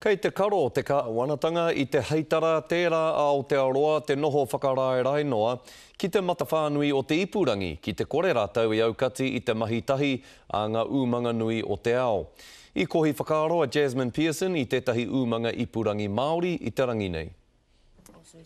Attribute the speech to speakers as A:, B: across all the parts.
A: Kei te karo te kāwanatanga i te heitara tērā a Aotearoa te noho whakaraerae noa ki te matawhānui o te ipurangi ki te kore rātou e aukati i te mahi tahi a ngā umanga nui o te ao. I kohi whakaaro a Jasmine Pearson i tētahi umanga ipurangi Māori i te rangi nei.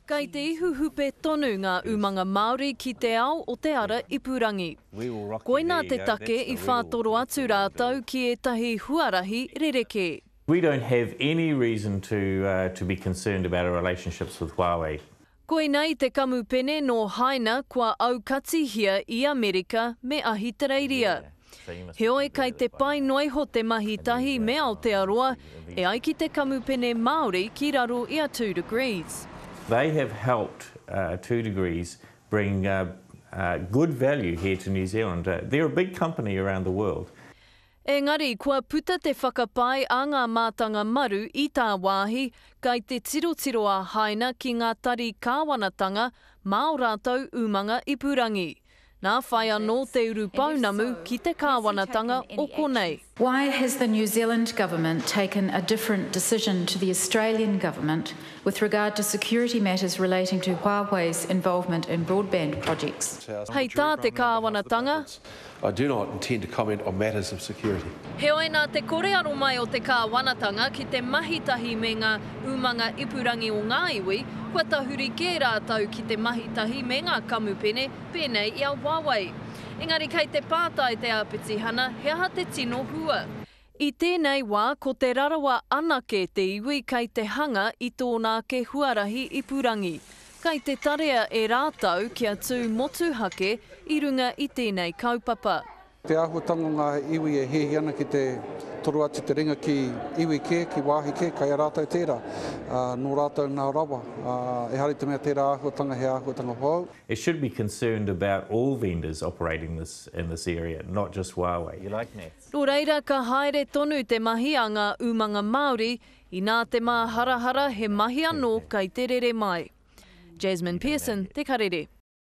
B: Kei te ihu hupe tonu ngā umanga Māori ki te ao o te ara ipurangi. Koinā te take i whātoro atu rātou ki ētahi huarahi rerekē.
C: We don't have any reason to to be concerned about our relationships with Huawei.
B: Koinei te kamupene nō Haina kua aukatihia i Amerika me Ahitereiria. Heoi kai te pai noa iho te mahi tahi me Aotearoa e ai ki te kamupene Māori ki raro i a 2degrees.
C: They have helped 2degrees bring good value here to New Zealand. They're a big company around the world.
B: Engari, kua puta te whakapae a ngā mātanga maru i tāwāhi, kai te tirotiro a Haina ki ngā tari kāwanatanga mā ō rātou umanga ipurangi. Nā whai anō te urupounamu ki te kāwanatanga o konei.
D: Why has the New Zealand government taken a different decision to the Australian government with regard to security matters relating to Huawei's involvement in broadband projects?
B: Hei tā te kāwanatanga.
E: I do not intend to comment on matters of security.
B: Heoi nā te kore aro mai o te kāwanatanga ki te mahi tahi me ngā umanga ipurangi o ngā iwi, kua tahuri kē rātou ki te mahi tahi me ngā kamupene pēnei i a Huawei. Engari kei te pātai te āpitihana he aha te tino hua? I tēnei wā ko Te Rarawa anake te iwi kei te hanga i tōna ake huarahi ipurangi. Kei te tarea e rātou kia tū motuhake i runga i tēnei kaupapa.
F: Te āhuatanga o ngā iwi e hiahia ana ki te toro atu te ringa ki iwi kē, ki wāhi kē, kei a rātou tērā. Nō rātou ngā rawa. Ehara i te mea tērā āhuatanga he āhuatanga hou.
C: It should be concerned about all vendors operating this in this area, not just Huawei. You like
B: maths? Nō reira ka haere tonu te mahi a ngā umanga Māori, inā te māharahara he mahi anō kei te rere mai. Jasmine Pearson, Te Karere.